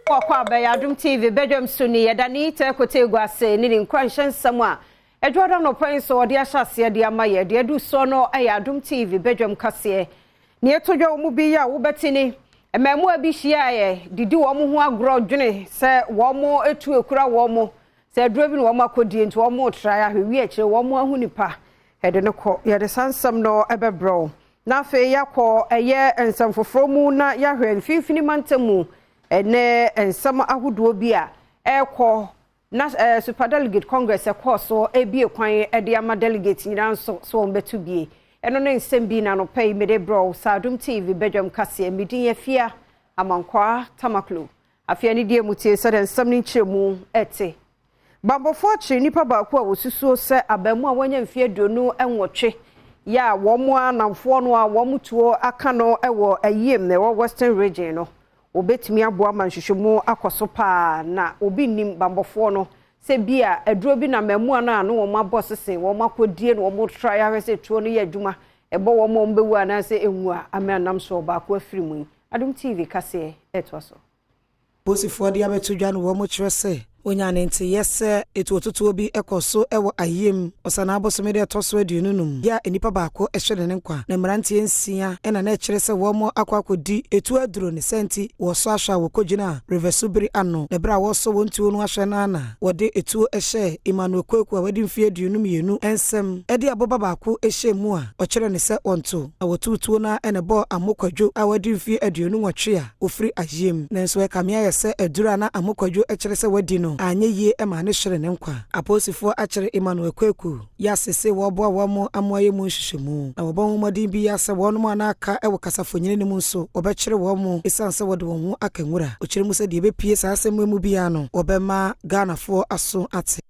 Wɔkɔ abɛyɛ Adom TV badwam so ni yɛda ne Ita Kote gu ase ne ne nkuranhyɛ nsɛm a Adwoada anɔpa yi nso wɔde ahyɛ aseɛ de ama yɛ. Deɛ adu soɔ no yɛ Adom TV badwam kaseɛ. Nea ɛtɔ dwa wɔ mu bi yi a wobɛte ni, Mmaamua bi hyiaeɛ didi wɔn ho agorɔ dwene sɛ wɔn tu akura wɔn, sɛ aduro bi na wɔn akɔdie nti wɔn retrae ahwɛ wie akyire wɔn ahu nipa de no kɔ. Yɛde saa nsɛm no bɛbrɛ wo. Na afei yɛakɔ ɛyɛ nsɛm foforɔ mu na yɛahwɛ mfimfini mantam mu ne nsɛm ahodoɔ bi a ɛrekɔ Na Superdelegate Congress ɛkɔɔ so ɛrebue kwan de ama delegates nyinaa nso sɛ wɔn bɛto bie. Ɛno ne nsɛm bi na anɔpa yi mede brɛ wo sɛ Adom TV badwam kaseɛ. Me din Afia Amankwaa Tamaklo. Afei anidie mu tie sɛdeɛ nsɛm no nkyerɛmu te. Bammɔfoɔ akyere nipa baako a wɔsusuo sɛ abaamua a wanya mfeɛ 28 yɛ a wɔn ara nnamfoɔ no a wɔn tuo aka no wɔ Ayiem na ɛwɔ Western Region no. Wɔbɛtumi aboa ma nhwehwɛmu akɔ so pa ara, na obi nnim, bammɔfoɔ no, sɛ ebia aduro bi na mmaamua no a na wɔabɔ sese, wɔakɔdie na wɔretrae ahwɛ sɛ tuo no yɛ adwuma, ɛbɔ wɔn a wɔbɛwu anaasɛ ɛnwu a, ama ɛnam so ɔbaako afiri mu yi. Adom TV kaseɛ ɛtoa so. Posifoɔ de abɛto dwa no wɔkyerɛ sɛ Onyaa ne nteyɛ sɛ etuototoɔ bi kɔ so wɔ Ayiem Ɔsanaa bosome da ɛtɔ so 25 yɛ a nnipa baako hwere ne nkwa na mmeranteɛ nsia na na ɛkyerɛ sɛ wɔn akɔ akɔdi etuo aduro ne saa nti wɔsɔ ahwɛ a wɔkɔgyinaa River Subiri ano na berɛ a wɔresɔ wɔn tuo no ahwɛ no ara na wɔde etuo hyɛɛ Emmanuel Kweku a wadi mfeɛ 22 nsam de aboba baako hyɛɛ mu a ɔkyerɛɛ no sɛ ɔnto na wɔtoo tuo no ara na ɛbɔɔ Amoh Kwadwo a wadi mfeɛ 28 a Ofiri ayem. Nanso ɛkame ayɛ sɛ aduru a na Amoh Kwadwo kyerɛ sɛ wadi no anyɛ yie maa no hweree ne nkwa. Apolisifoɔ akyere Emmanuel Kweku Yase se wɔreboa wɔn ama wɔayɛ mu nhwehwɛmu. Na wɔbɔ ho mmɔden bi ara sɛ wɔnom a na aka wɔ kasafonyin no mu nso wɔbɛkyere wɔn esiane sɛ wɔde wɔn ho aka nwura. Ɔkyerɛ mu sɛ deɛ ɛbɛpue saa asɛm yi mu biara no wɔbɛma Ghanafoɔ aso ate.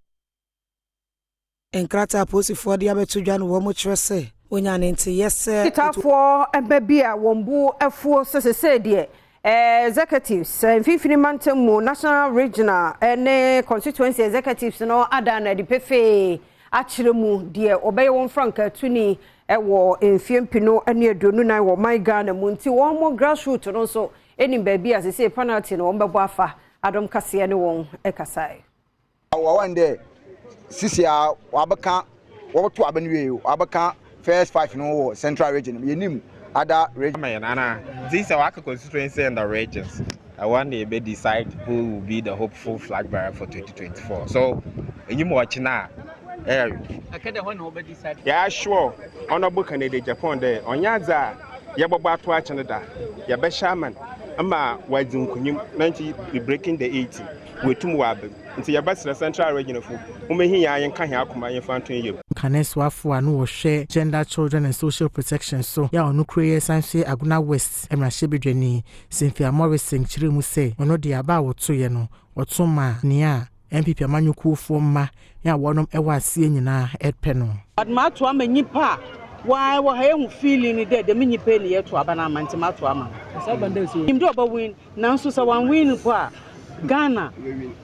Nkrataa a apolisifoɔ de abɛto dwa no wɔn kyerɛ sɛ wɔnyaa ne nteyɛ sɛ. Titafoɔ mma bi a wɔn bo afuo sɛ sesei deɛ Executives, Mfimfini Mantam mu, National, Regional ne Constituency Executives no ada no adi pefee akyerɛ mu deɛ wɔbɛyɛ wɔn frankaatuni wɔ mfeɛ mpenu ne 24 wɔ ɔman Ghana mu nti wɔn grassroot no nso nim baabi a sesei penalty no wɔbɛbɔ afa. Adom Kaseɛ ne wɔn kasae. Ɔwɔ no dɛ sisi a wɔabɛka wɔbɔto aba no wie wɔabɛka first five no wɔ central region no yenyim other region. Ama yɛn anaa? Nti sɛ wɔaka constituency and the regions ɛwɔ na yɛbɛ decide who will be the hopeful flag bearer for 2024 so enyim ɔkyena a ɛyɛ. Ɛkɛ dɛ hɔ na wɔbɛ decide. Yɛ assure Honourable Kennedy Agyapong dɛ ɔnnyɛ adze a yɛbɔbɔ ato akyen da, yɛbɛhyɛ ama no ma ɔadzi nkonyim na nkyɛ breaking the 80. Woetum wɔaba mu. Ntsi yɛbɛserɛ Central Region fo, hom ehi hɛn a yɛnka hɛn akoma yɛmfa nto hɛn yamu. Kane soafo a no wɔhwɛ Gender, Children and Social Protection so yɛ a ɔno kura yi san nso yɛ Agona West mmarahyɛbadwani, Cynthia Morrison kyerɛɛ mu sɛ ɔno deɛ aba a wɔtoeɛ no wɔto maa nea NPP amanyɔkuofoɔ mma a wɔnom wɔ aseɛ nyinaa pɛ no. But mato ama nyimpa a wɔa wɔ ha ehu feeling no dɛ dɛm nyimpa yi na yɛto aba no ama ntsi mato ama no. Minyim dɛ ɔbɔ win Nanso sɛ wan win mpo a Ghana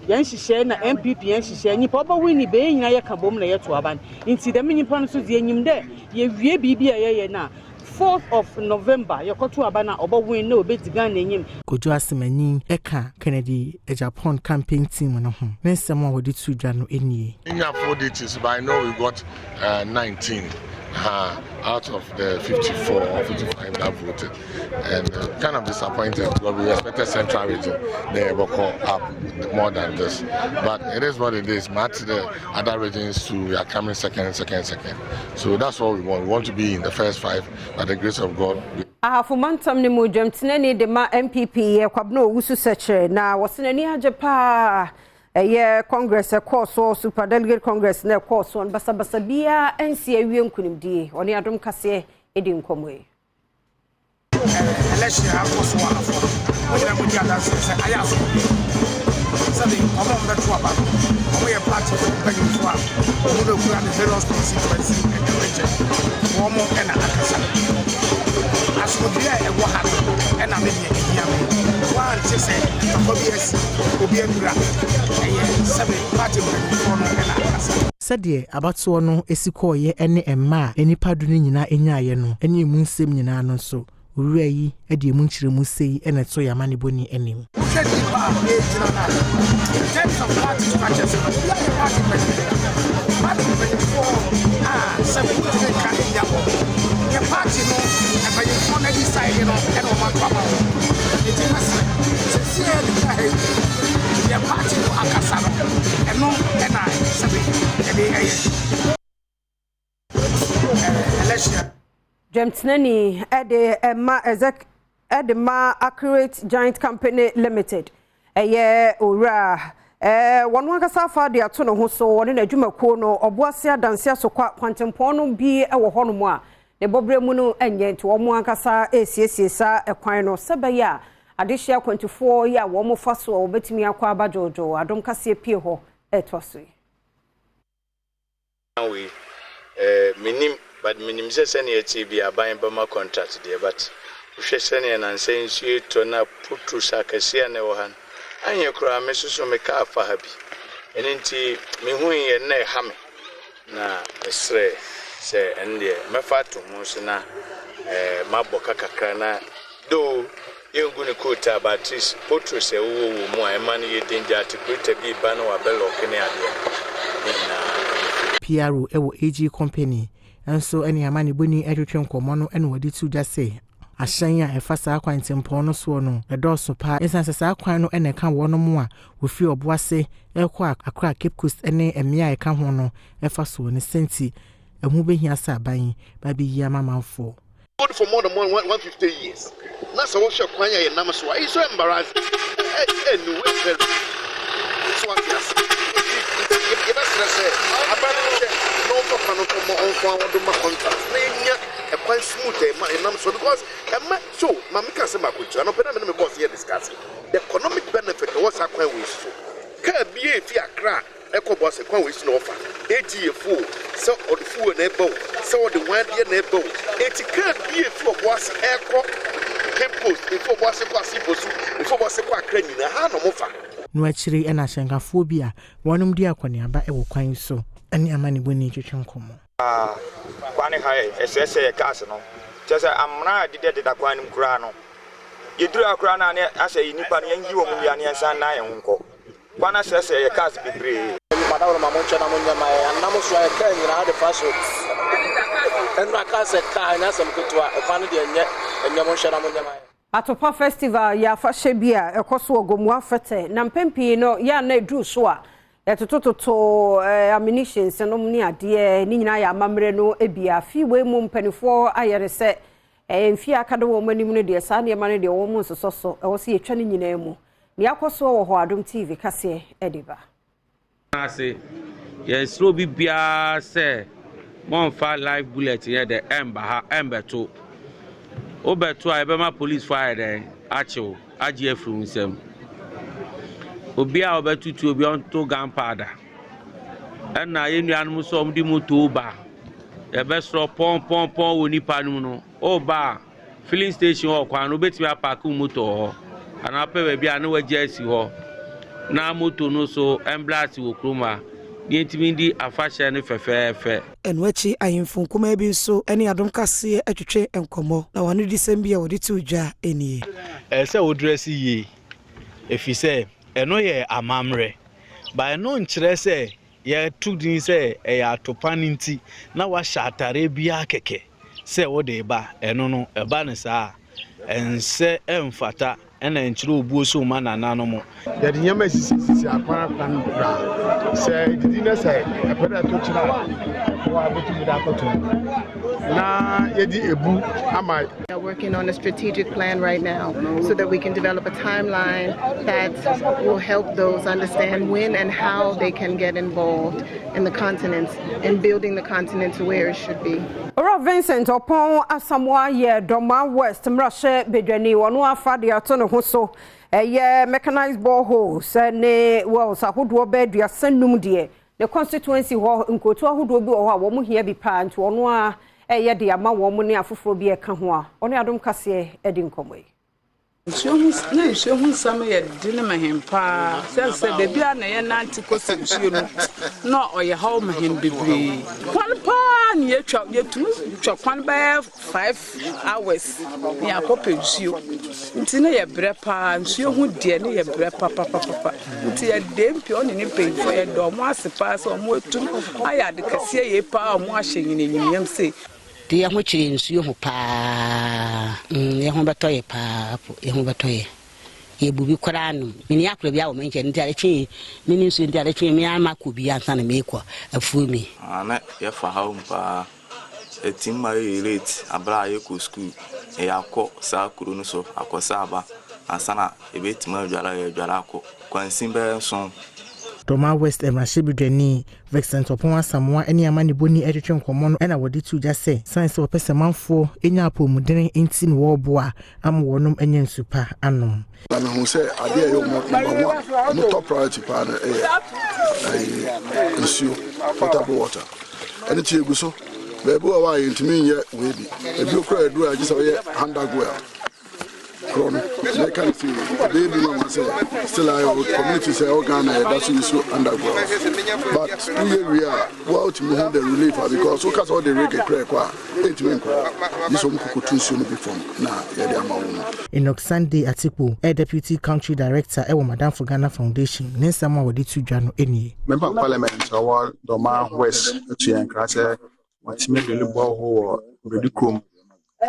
yɛn nhyehyɛe na NPP yɛn nhyehyɛe nyimpa ɔbɔ win bɛ yɛn nyinaa yɛka bom na yɛto aba no ntsi dɛm nyimpa no so dze yenyim dɛ yɛwie biribi a yɛyɛ no a fourth of November yɛkɔto aba no a ɔbɔ win na obedzi Ghana enyim. Kojo Asemanyi ka Kennedy Agyapong campaign team no ho. Ne nsɛm a wɔde too dwa no nie. Nya full details but I know we got 19 uh, out of the 54 or 55 that voted. And uh, kind of disappointed because we expected Central Region they will call up more than this. But it is what it is. Matt, the other regions too, we are coming second, second, second. So that's what we want. We want to be in the first five, by the grace of God. We Ahafo mantam no mu dwamtenani de ma NPP yɛ Kwabena Owusu Sɛkyerɛ na wɔse n'ani agye paa ɛyɛ Congress ɛkɔɔ soɔ Super Delegate Congress na ɛkɔɔ soɔ no basabasa biara ansi awie nkunimdie. Ɔne Adom Kaseɛ di nkɔmmɔ yi. Election a akɔ so wɔ Ahafo no, mo nyinaa mo di adanseɛ sɛ ayɛ asomdwoeɛ. Sɛbe wɔn a wɔbɛto aba no, wɔyɛ partyfoɔ mpanyinfoɔ a wɔn na okura the various constituency and the region. Wɔn na akasa. Asomdwoeɛ a ɛwɔ ha no ɛna me deɛ ɛhia me. Wɔante sɛ ntɔkwa bi asi, obi apira. Ɛyɛ sɛbe party mpanyinfoɔ no na akasa. Sɛdeɛ abatoɔ no si kɔeɛ ne mma a nnipa du no nyinaa nyaeɛ no ne emu nsɛm nyinaa no nso, owura yi de emu nkyerɛmu sei na ɛtoo yɛn amanebɔni anim. Wohwɛ Wohwɛ nnipa a ɛgyina no a, in terms of party structures no, obiara yɛ party president. Party mpanyinfoɔ a sɛ wotumi nka nnya hɔ. Yɛ party no mpanyinfoɔ no decide no ɛna wɔn ato ama wɔn. Eti mɛsrɛ sɛsi a yɛde gyina ha yi, yɛ party no akasa no, ɛno ɛna sɛbi yɛde ɛyɛ election. Dwamtenani de ma exec de ma Accurate Giant Company Limited ɛyɛ owura ɛɛ wɔn ankasa afa de ato ne ho so, wɔne n'adwumakuo no Ɔboase Adanse Asokwa kwantempɔn no bi wɔ hɔnom a ne bɔberɛ mu no nyɛ, nti wɔn ankasa resiesie saa ɛkwan no sɛ bɛyɛ a adehyɛ akwantufoɔ yi a wɔn fa so a wɔbɛtumi akɔ aba dwoodwoo. Adom Kaseɛ pie hɔ ɛtoa so yi. Wei eh mennim but menim sɛ sɛnea ɛteɛ biara aban bɛma contract deɛ but wohwɛ sɛnea nansa yi nsuo retɔ na potholes akɛseɛ a na ɛwɔ ha no anyɛ koraa me soso me car fa ha bi ɛno nti mehui yɛ na ɛha me na mesrɛ sɛ ɛno deɛ mɛfa ato ho so na eh mabɔ ka kakra na though Yɛngu no kootaa but at least potros a ɛwowɔ wɔ mu a ɛma no yɛ danger articulator bi reba na wabɛ lɔke ne adeɛ no ne nyinaa ɛyɛ firi. PRO wɔ AG Company nso ne amanebɔni retwetwe nkɔmmɔ no na wɔde to dwa sɛ ahyɛn a ɛfa saa kwantempɔn no soɔ no dɔɔso paa ɛsiane sɛ saa kwan no na ɛka wɔnom a wɔfiri Ɔboase rekɔ Accra, Cape Coast ne mmea a ɛka ho no fa soɔ no sɛnti ɛho bɛhia sɛ aban ba bɛyi ama amanfoɔ. Good for more than 150 years na sɛ wohwɛ kwan a yɛnam so a, it's so embarrassing. Ɛnu very so ate ase. Nti yɛbɛsrɛ sɛ aban no nhwɛ na ɔmfa kwan no mma ɔmfa ɔdo ma contract na yɛnya ɛkwan smooth a ɛma yɛnam so, because ɛma so ma meka asɛm baako nkyerɛ. Anɔpɛ na me ne me boss yɛ discuss the economic benefit ɛwɔ saa kwan wei so. Kaa bi a efi Accra ɛkɔ bɔ sɛ kwan wei so na ɔfa, eti yɛ fuo o, sɛ ɔde fuel na ɛba o, sɛ ɔde wan adeɛ na ɛba o, eti kaa bi a efi Ɔboase ɛkɔ Cape Coast, efi Ɔboase kɔ Asin-Fosu, efi Ɔboase kɔ Accra nyinaa, ha na ɔmo fa. No akyiri na ahyɛnkafoɔ bi a wɔnom di akɔneaba wɔ kwan yi so ne amanebɔni twetwe nkɔmmɔ. Kwan no ha yɛ, ɛsɛesɛe yɛ cars no, kyerɛ sɛ amena a ɛdedadeda kwan no mu koraa no, yɛduru ha koraa no a na asɛ nnipa no yɛnyi wɔn wia na yɛnsan nnan yɛn ho nkɔ. Kwan asɛesɛe yɛ cars bebree. Madaworo ma mo nkyɛ na mo nyɛ ma yɛn anam so ayɛ kaa nyinaa de fa so ɛnura kaa sɛ kaa ɛnyɛ asɛm ketewa, ɛkwan no deɛ ɛnyɛ ɛnyɛ mo nhyɛ na mo nyɛ ma yɛn. Atopa Festival yɛ afahyɛ bi a ɛkɔ so wɔ Gomoa Fete, na mpɛn pii no yɛ a na ɛduru so a yɛtotototo ammunitions nom ne adeɛ, ne nyinaa yɛ amammerɛ no bi. Afe wei mu mpanimfoɔ ayɛ no sɛ mfeɛ a aka da wɔn anim no deɛ, saa nneɛma no deɛ wɔn nsosɔ so, ɛwɔ sɛ yɛtwa ne nyinaa mu. Nea akɔ soɔ wɔ hɔ Adom TV kaseɛ de ba. Ase yɛsrɛ obi biara sɛ mɔmfa live bullet yɛ dɛ ɛmba ha ɛmbɛto. Wobɛto a yɛbɛma police fo ayɛ dɛn akyew agye afiri wo nsam. Obi a ɔbɛto tuo bi ɔnto gunpowder. Ɛna yɛn nuanom nso a wɔde moto ba, yɛbɛsrɛ pɔnpɔnpɔn wɔ nipa no mu no, ɔreba a filling station wɔ kwan no, wobɛtumi apaake wo moto wɔ hɔ anaa wopɛ baabi a na wagya asi hɔ na moto no so ɛmbra ase wɔ kurom ha na yɛntumi ndi afahyɛ no fɛfɛɛfɛ. Ɛno akyi, ahemfo nkumaa bi nso ne Adom Kaseɛ twetwe nkɔmmɔ, na wɔn anodisɛm bi a wɔde too dwa nie. Ɛsɛ sɛ wo dress yie ɛfiri sɛ ɛno yɛ amammerɛ, but ɛno nkyerɛ sɛ yɛto din sɛ ɛyɛ atopa no nti na wahyɛ atareɛ biara kɛkɛ sɛ wode reba. Ɛno no, ɛba no saa a, ɛnsɛ, ɛmfata, ɛna ɛnkyerɛ obuo so mma nananom. Yɛde nneɛma esisisisi akwan akwan bra sɛ edidi na sɛ ɛpɛ dɛ ɛto kyerɛ a, ɛwɔ a bɛtumi de akɔto mu na yɛde ebu ama. We are working on a strategic plan right now so that we can develop a timeline that will help those understand when and how they can get involved in the continent and building the continent to where it should be. Owura Vincent Oppong Asamoah yɛ Dormaa West mmarahyɛ badwani. Ɔno afa de ato ne ho so ɛyɛ mechanized boreholes ne wells ahodoɔ bɛɛ 35 deɛ ne constituency hɔ nkurotu ahodoɔ bi wɔ hɔ a wɔn hia bi paa, nti ɔno a ɛyɛ de ama wɔn ne afoforɔ bi ɛka ho a ɔne Adom Kaseɛ di nkɔmmɔ yi. Nsuo ho na nsuo ho nsɛm yɛ dene ma hɛn paa sɛ sɛ beebi a na yɛnante kɔsi nsuo no na ɔyɛ haw ma hɛn bebree. Kwan paa na yɛtwa yɛtumi twa kwan bɛyɛ 5 hours na yɛakɔpɛ nsuo nti na yɛbrɛ paa nsuo ho deɛ ne yɛbrɛ papapapa nti yɛde mpi ɔne ne mpanyinfoɔ yɛda ɔmo ase paa sɛ ɔmo atum ayɛ ade kɛseɛ yei paa ɔmo ahyɛ nyina enyimnyam sei. Nti yɛ ho kyere nsuo ho paa mm yɛ ho bɛtɔ yɛ paa po yɛ ho bɛtɔ yɛ yɛ bu bi koraa nom meni akora bi awɔ me nkyɛn nti ade kye me ne nsuo nti ade kye me ara makɔ bi ansa na mekɔ afuo mi. Ah na yɛfa haw mu paa. Ɛtim ma yɛyɛ late aberɛ a yɛkɔ sukuu na yɛakɔ saa kuro no so akɔsa aba ansa na yɛbɛtumi adware a yɛadware akɔ kwansin bɛyɛ nson. Dormaa West mmarahyɛbedwani Vincent Oppong Asamoah ne amanebɔni retwetwe nkɔmmɔ no na wɔde too dwa sɛ sane sɛ wɔpɛ sɛ manfoɔ nya apɔwmudene nti na wɔreboa ama wɔnom anya nsu pa anom. Na me hu sɛ adeɛ a ɛyɛ wɔn number one, wɔn top priority paa no ɛyɛ ɛyɛ nsuo, potable water. Ɛno ti egu so. Baabi wɔ hɔ a yɛntumi nyɛ wei bi. Ebi koraa aduru a gye sɛ ɔyɛ hand dug well. Korɔ no mɛka no sɛ ɛbɛyɛ bi nwanwa sɛ still a yɛwɔ community sɛ ɛwɔ Ghana yɛda so use underground but woyɛ wie a woa wotumi hu the relief a because woka sɛ wode rig korɛ kɔ a ɛntumi nkɔ gye sɛ ɔmo kokotu nsuo no bi fam na yɛde ama wo no. Enoch Sunday Atikpo yɛ Deputy Country Director wɔ Madamfo Ghana Foundation. Ne nsɛm a wɔde to dwa no nie. Member of Parliament a ɔwɔ Dormaa West atu yɛn nkra sɛ watumi adwale borehole wɔ Bredi kurom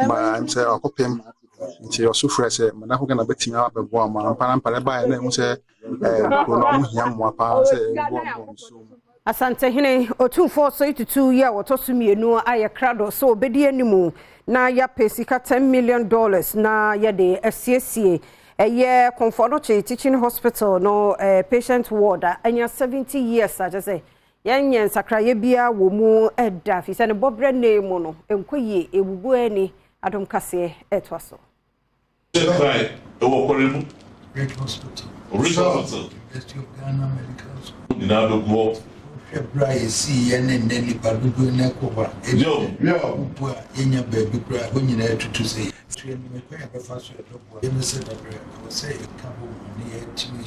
ma ɛm sɛ ɔkɔpem nti ɔso frɛ sɛ Madamfo Ghana bɛtumi abɛboa ma ampa na ampa ɛbaeɛ na ɛhu sɛ kuro no ɔmo hia mmoa paa sɛ ɛboa mmoa nsuo mu. Asantehene Otumfoɔ Osei Tutu yi a ɔtɔ so mmienu ayɛ krado sɛ ɔbɛdi anim na yɛapɛ sika ten million dollars na yɛde asiesie ɛyɛ Komfo Anokye Teaching Hospital no patient ward a anya 70 years a kyerɛ sɛ yɛnyɛ nsakraeɛ biara wɔ mu da firi sɛ ne bɔberɛ nna mu no nkɔ yie ɛbubu ani. Adom kaseɛ ɛtoa so. Cry ɛwɔ Korle-Bu. Ridge Hospital. Ridge Hospital. University of Ghana Medical School. Nyinaa bɛgu hɔ. Wohwɛ berɛ a yɛsii yɛ ne nnɛ nnipa dodoɔ no ɛkɔ hɔ a, ebi mpo a yɛnya baabi koraa hɔ nyinaa atutu sɛ So yɛnim kwan a yɛbɛfa so ɛbɛboa? Yɛne sɛ dabrɛ ɛwɔ sɛ yɛka bɔ mu ne yɛtumi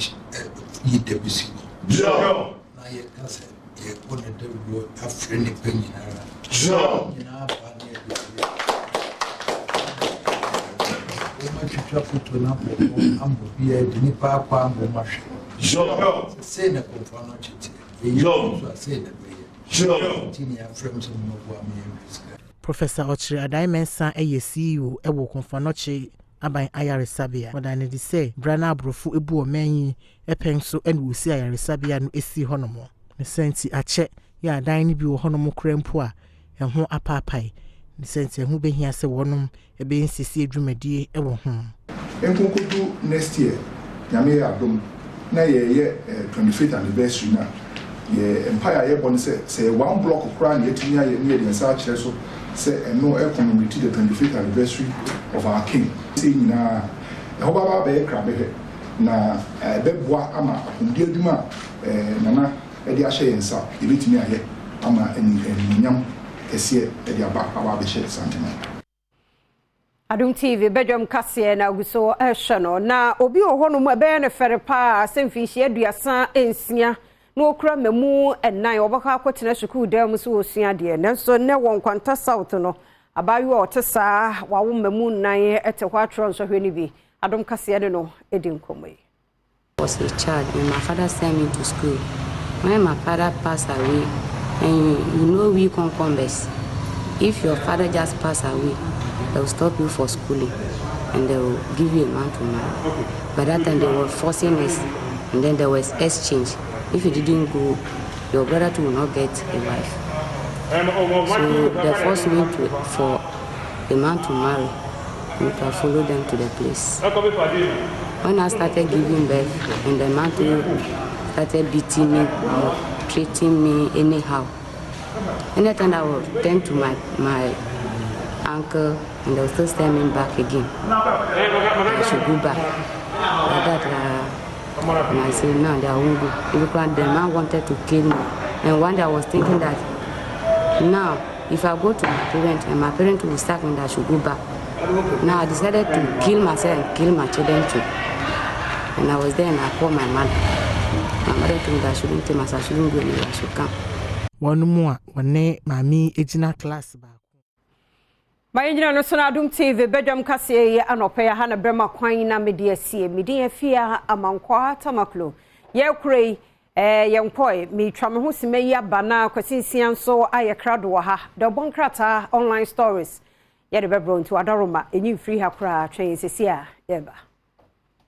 yi da bi si hɔ na yɛka sɛ yɛbɔ no dawuro afrɛ nnipa nyinara nyinaa ba ne yɛde wɔn atwitwa foto no abɔ hɔ ama obiara de nipa akɔ ama wɔn ahwɛ sɛ sei na kɔmfoɔ no akyeteɛ yɛyɛ nso a sei na ɛbɛyɛ nti ne yɛafrɛ m sɛ mmɔboa ma yɛnhwɛ sika. Professor Ɔkyere Adai Mensah yɛ CEO wɔ Komfo Anokye Aban Ayaresabea. Ɔdaa no adi sɛ bere a na aborɔfo bu ɔman yi pɛn so na wosii ayaresabea no sii hɔnom. Ne saa nti akyɛ yɛ adan no bi wɔ hɔnom koraa mpo a ɛho apaapae. Ne saa nti ɛho behia sɛ wɔnom bɛyɛ nsiesie dwumadie wɔ ho. Nkonkodu next year Nyame yɛ adom na yɛyɛ 25th anniversary no a, yɛ mpaeɛ a yɛbɔ ne sɛ, sɛ yɛ one block koraa na yɛatumi ayɛ na yɛde yɛn nsa akyerɛ so sɛ ɛno commemorate the 25th anniversary of our king sei nyinaa a, ɛhɔ bɛba abɛyɛ krabɛhwɛ na ɛbɛboa ama apɔmuden adwuma a Nana de ahyɛ yɛn nsa yɛbɛtumi ayɛ ama animuonyam kɛseɛ de aba aba abɛhyɛ Santema. Adom TV badwam kaseɛ na agu so rehwɛ no. Na obi wɔ hɔnom a ɛbɛyɛ no fɛre paa sɛ mfinhyia 36 na ɔkura mmamu nnan ɔbɛkɔ akɔtena sukuu dan mu sɛ ɔresua adeɛ. Nanso nnɛ wɔ Nkwanta South no, abaayewa a ɔte saa wawo mmamu nnan te hɔ atwerɛ nsɔhwɛ no bi. Adom kaseɛ ne no di nkɔmmɔ yi. Was a child and my father sent me to school. When my father passed away, and you know we Konkombas, if your father just pass away, they will stop you for schooling and they will give you a man to marry. By that time they were forcing us, and then there was exchange. If you didn't go, your brother too will not get a wife. So they forced me to, for a man to marry. And I follow them to the place. When I started giving birth, and the man too started beating me, treating me anyhow. Anytime I would turn to my, my uncle, and they will still send me back again. I should go back. Like that, uh, and I say, no, they won't go. Because the man wanted to kill me. And one day I was thinking that now, if I go to my parents, and my parents will start me that I should go back. Now I decided to kill myself and kill my children too. And I was there and I called my mother. My mother told me that I shouldn't take myself, I shouldn't go anywhere, I should come. Wɔn mu a wɔne maame yi gyina class baako. Ma yɛnyina no so no Adom TV badwam kaseɛ yi anɔpa yi aha na brɛma kwan na mede asie. Medin Afia Amankwaa Tamaklo. Yɛkora yi eh, yɛnkɔe metwa me ho sima yi aba na Kwasi Nsia nso ayɛ krado wɔ ha. Deɛ ɔbɔ nkrataa online stories yɛde bɛbrɛ nti wadaroma ɛnyi mfiri ha koraa twɛn sɛsi a yɛba.